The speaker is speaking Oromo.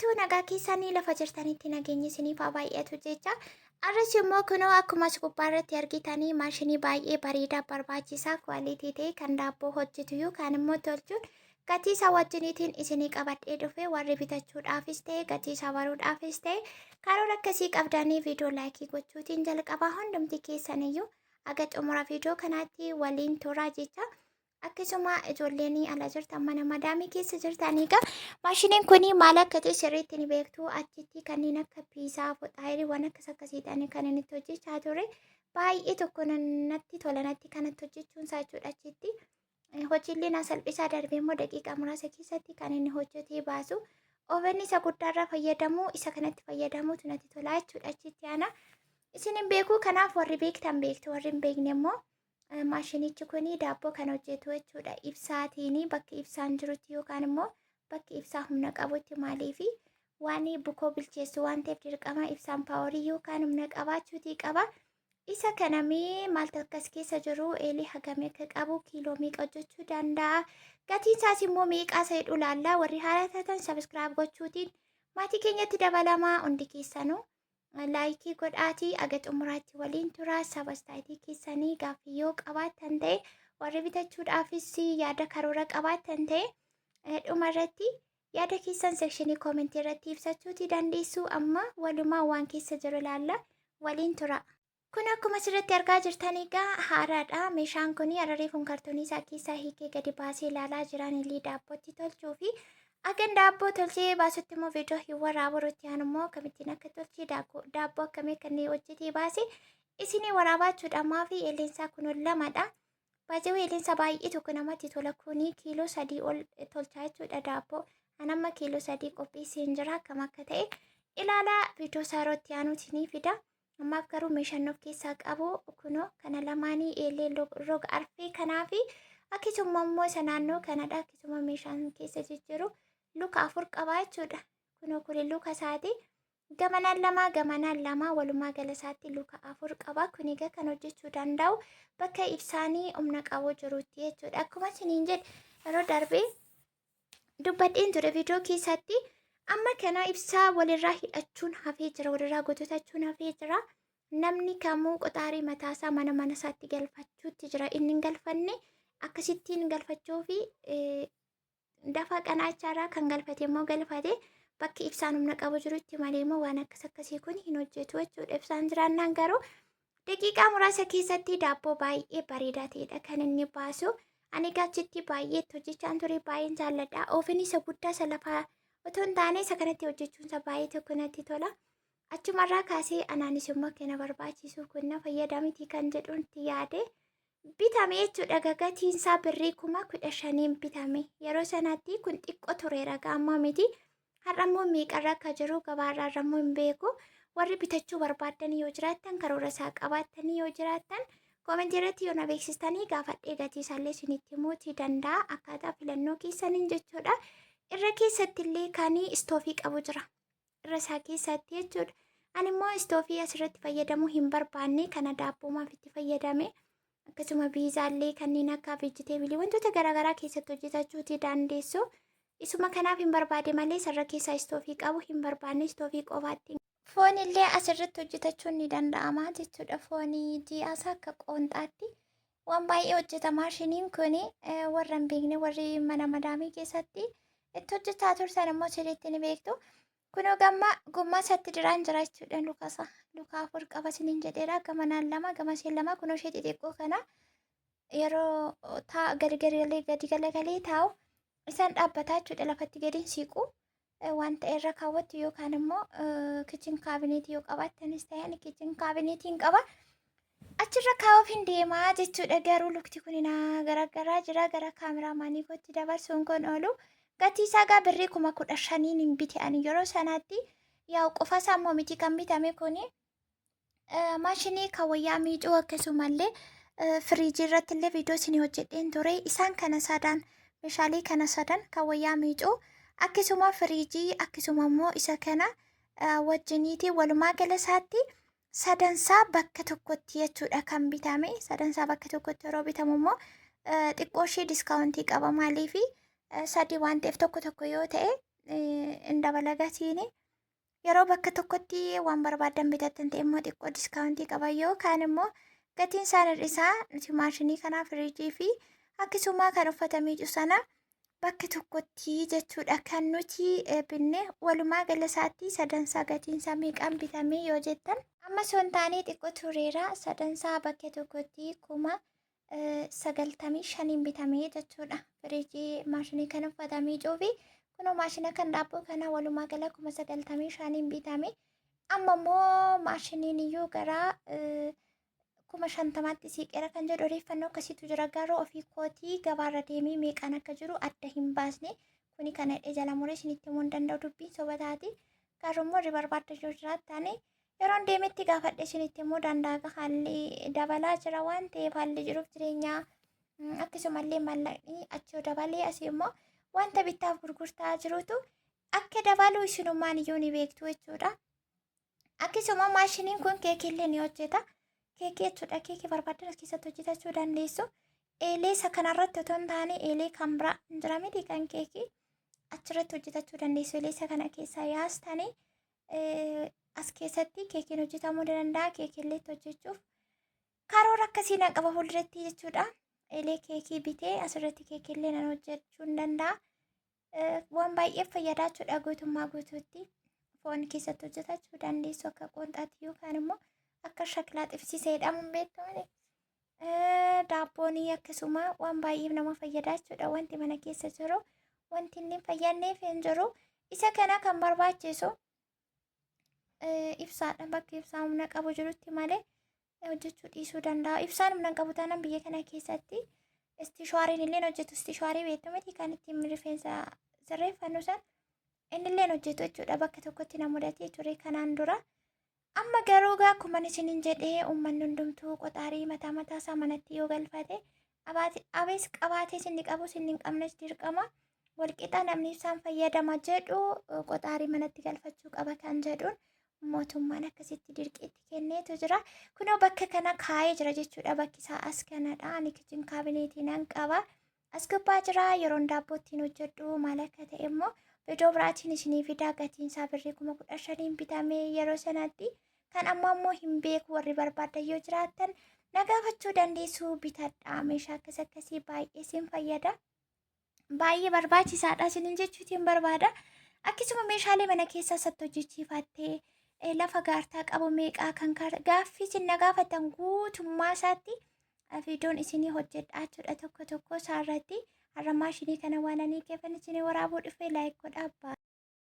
Jirtuu nagaa keessanii lafa jirtanitti nageenyi isiniif haa baay'atu jecha. Arras immoo kunoo akkuma as gubbaa irratti argitanii maashinii baay'ee bareedaa barbaachisaa quality ta'e kan daabboo hojjetu yookaan immoo tolchuun gatii isaa wajjiniitiin isinii qabadhee dhufe warri bitachuudhaafis ta'e gatii isaa baruudhaafis ta'e karoora akkasii qabdanii viidiyoo laayikii gochuutiin jalqabaa hundumti keessaniyyuu aga xumura viidiyoo kanaatti waliin turaa jecha. Akkasuma ijoolleen ala jirtan mana madaamii keessa jirtan egaa maashiniin kun maal akka ta'e sirriitti ni beektu. Achitti kanneen akka piizaa, foxaayirii waan akkas akkasii ta'anii kan inni itti hojjechaa ture. Baay'ee tokko natti tola natti kanatti hojjechuun isaa jechuudha achitti. Hojiillee na salphisaa darbee immoo daqiiqaa muraasa keessatti kan inni hojjetee baasu. Ovenni isa guddaarraa fayyadamu isa kanatti fayyadamuutu natti tola jechuudha achitti ana. Isin hin beeku kanaaf warri beektan beektu warri hin beekne immoo Maashinichi kun daabboo kan hojjetu jechuudha. Ibsaatiin bakki ibsaan jirutti yookaan immoo bakki ibsaa humna qabutti maaliifi waan bukoo bilcheessu waan ta'eef dirqama ibsaan paaworii yookaan humna qabaachuutii qaba. Isa kana mee maaltu akkas keessa jiru eelee hagamii akka qabu kiiloo meeqa hojjechuu danda'a gatiin isaas immoo meeqaa isa jedhu laallaa warri haala taatan sabiskiraayib gochuutiin maatii keenyatti dabalamaa hundi keessanuu. Laayikii godhaatii aga xumuraatti waliin turaa sabastaayitii keessanii gaaffii yoo qabaattan ta'e warri bitachuudhaafis yaada karoora qabaattan ta'e dhuma irratti yaada keessan sekshinii koomentii irratti ibsachuuti dandeessu amma walumaa waan keessa jiru ilaalla waliin tura. Kun akkuma asirratti argaa jirtan egaa haaraadha. Meeshaan kun hararee kun kartoonii isaa keessaa hiikee gadi baasee ilaalaa jiran illee daabbootti tolchuu fi akkan daabboo tolchee baasutti immoo viidiyoo hin waraabu irratti aanu immoo akkamittiin akka tolchee daabboo akkamii akka inni hojjetee baase isinii waraabaa jechuudha. Ammaa fi eeleensaa kun lamadha. Baay'ee eeleensaa baay'ee tokko namatti tola kuni kiiloo 3 ol tolchaa jechuudha daabboo. An amma kiiloo 3 qopheesseen jira akkam akka ta'e ilaalaa viidiyoo isaa yeroo itti aanuuti ni fida. Ammaaf garuu meeshaan of keessaa qabu kunoo kana lamaanii eelee roga arfee kanaa fi akkasuma immoo isa naannoo kanadha. Akkasuma meeshaan keessa jijjiiru luka 4 qaba jechuudha. Kunoo kuni luka isaati. Gamanaan lama gamanaan lama walumaa gala isaatti luka 4 qaba. Kun egaa kan hojjechuu danda'u bakka ibsaanii humna qabu jirutti jechuudha. Akkuma isiniin jedhe yeroo darbe dubbadheen ture viidiyoo keessatti amma kana ibsaa walirraa hidhachuun hafee jira walirraa gototachuun hafee jira namni kamuu qoxaarii mataasaa mana mana isaatti galfachuutti jira inni hin galfanne akkasittiin galfachuu fi dafaa qanaachaarraa kan galfate immoo galfate bakki ibsaan humna qabu jirutti malee immoo waan akkas akkasii kun hin hojjetu jechuudha ibsaan jiraannaan garuu Daqiiqaa muraasa keessatti daabboo baay'ee bareedaa ta'edha kan inni baasu. Ani egaa achitti baay'ee itti hojjechaan ture baay'een jaalladha. Oofenii isa guddaa isa lafaa otoo hin taane isa kanatti hojjechuun isa baay'ee tokko natti tola. Achumarraa kaasee anaanis immoo akka na barbaachisu kun na fayyada miti kan jedhuun itti yaade bitame jechuudha. Gatiin isaa birrii 15,000n bitame. Yeroo sanatti kun xiqqoo tureera gaammaa miti. Har'a immoo meeqarra akka jiru gabaarraa irra immoo hin beeku. Warri bitachuu barbaaddan yoo jiraattan karoora isaa qabaattanii yoo jiraattan koomentii irratti yoo na beeksistanii gaafadhee gatii isaallee isinitti himuutii danda'a akkaataa filannoo keessaniin jechuudha. Irra keessatti illee kan istoofii qabu jira. Irra isaa keessatti jechuudha. Ani immoo istoofii asirratti fayyadamuu hin barbaanne kana daabboomaaf itti fayyadame. Akkasuma biizaallee kanneen akka veejiteebilii wantoota garaagaraa keessatti hojjetachuutii dandeessu. Isuma kanaaf hin barbaade malee sarara keessaa istoofii qabu hin barbaanne istoofii qofaatti. Foon illee asirratti hojjetachuun ni danda'ama jechuudha. Foonii ji'aasaa akka qoonxaatti waan baay'ee hojjeta maashiniin kun warra hin beekne warri mana madaamii keessatti itti hojjechaa turtan immoo sirriitti ni beektu. Kunoo gamma gommaa isaatti diraan jira jechuudha luka isaa. Luka 4 qaba isiniin jedheera. Gamanaan lama gamaseen lama kunoo ishee xixiqqoo kana yeroo taa gadi galagalee gadi galagalee taa'u isaan dhaabbataa jechuudha lafatti gadi hin siqu. Waan ta'e irra kaawwattu yookaan immoo kichin kaabineetii yoo qabaattanis ta'e ani kichin kaabineetiin qaba. Achirra kaa'uuf hin deemaa jechuudha. Garuu lukti kun naa garagaraa jira. Gara kaameraamaanii kootti dabarsuun kun oolu. Gatii isaa gaa birrii 15,000n hin bite ani yeroo sanaatti. Yaa'u qofa isaa immoo miti kan bitame kuni. Maashinii kan wayyaa miicuu akkasumallee firiijii irratti illee viidiyoo isinii hojjedheen ture. Isaan kana sadan meeshaalee kana sadan kan wayyaa miicuu akkasuma firiijii akkasuma immoo isa kana wajjiniiti walumaa gala isaatti sadansaa bakka tokkotti jechuudha kan bitame. Sadansaa bakka tokkotti yeroo bitamu immoo xiqqoo ishee diskaawuntii qaba maaliifi sadii waan ta'eef tokko tokko yoo ta'e Hin dabala gatiin. Yeroo bakka tokkotti waan barbaadan bitattan ta'e immoo xiqqoo discountii qaba yookaan immoo gatiin isaan hir'isaa. Nuti maashinii kanaa, firiijii fi akkasuma kan uffata miicu sana bakka tokkotti jechuudha kan nuti binne. Walumaa gala isaatti sadansaa gatiin isaa meeqaan bitame yoo jettan, amma osoo hin taane xiqqoo tureera, sadansaa bakka tokkotti 95,000n bitamee jechuudha. Firiijii, maashinii kan uffata miicuu fi kunoo maashina kan daabboo kana walumaa gala 95,000n bitame. Amma immoo maashiniin iyyuu gara 50,000tti siiqeera kan jedhu odeeffannoo akkasiitu jira. Garuu ofii kootii gabaarra deemee meeqaan akka jiru adda hin baasne. Kuni kana hidhee jala muree isinitti himuu hin danda'u, dubbiin soba taati. Garuu immoo warri barbaadda yoo jiraattan yeroon deemetti gaafadhe isinitti himuu danda'a. Haalli dabalaa jira waan ta'eef, haalli jiruuf jireenyaa akkasumallee maallaqni achi dabalee asii immoo wanta bittaaf gurgurtaa jirutu akka dabalu isinummaan iyyuu ni beektu jechuudha. Akkasuma maashiniin kun keekii illee ni hojjeta. Keekii jechuudha. Keekii barbaadan as keessatti hojjetachuu dandeessu. Eelee isa kanarratti otoo hin taane eelee kan biraa hin jira miti kan keekii achirratti hojjetachuu dandeessu. Eelee isa kana keessaa yaastanii as keessatti keekiin hojjetamuu ni danda'a. Keekii illee hojjechuuf karoora akkasii nan qaba fuulduratti jechuudha. Eelee keekii bitee asirratti keekii illee nan hojjechuu hin danda'a. Waan baay'eef fayyadaa jechuudha guutummaa guutuutti. Foon keessatti hojjetachuu dandeessu akka qoonxaatti yookaan immoo akka shaklaa xibsiisee jedhamuun beektu. Daabboonii akkasuma waan baay'eef nama fayyadaa jechuudha. Wanti mana keessa jiru wanti inni hin fayyadneef hin jiru. Isa kana kan barbaachisu ibsaadha. Bakka ibsaa humna qabu jirutti malee hojjechuu dhiisuu danda'a. Ibsaan humna qabu taanaan biyya kana keessatti istishuwaariin illee hojjetu. Istishuwaarii beektu miti, kan ittiin rifeensa sirreeffannu san, inni illee hojjetu jechuudha. Bakka tokkotti na mudatee ture kanaan dura. Amma garuu gaa akkuma isiniin jedhee uummanni hundumtuu qoxaarii mataa mataa isaa manatti yoo galfate, abees qabaatees inni qabus inni hin qabnes dirqama walqixa namni ibsaan fayyadama jedhu qoxaarii manatti galfachuu qaba kan jedhuun mootummaan akkasitti dirqiitti kenneetu jira. Kunoo bakka kana kaa'ee jira jechuudha. Bakki isaa as kanadha. Ani kitchen cabinetii nan qaba. As gubbaa jira. Yeroon daabboo ittiin hojjedhu maal akka ta'e immoo viidiyoo biraatiin isinii fidaa. Gatiin isaa birrii 15,000n bitame yeroo sanatti. Kan amma immoo hin beeku, warri barbaadan yoo jiraattan na gaafachuu dandeessu, bitadha. Meeshaa akkas akkasii baay'ee isin fayyada. Baay'ee barbaachisaadha isiniin jechuutiin barbaada. Akkasuma meeshaalee mana keessaa isatti hojjechiifattee lafa gaartaa qabu meeqaa kan gaaffii isin na gaafatan guutummaa isaatti viidiyoon isinii hojjedhaa jechuudha tokko tokko isaarratti. Har'a maashinii kana waan ani keeffan isinii waraabuu dhufe. Like godhaa.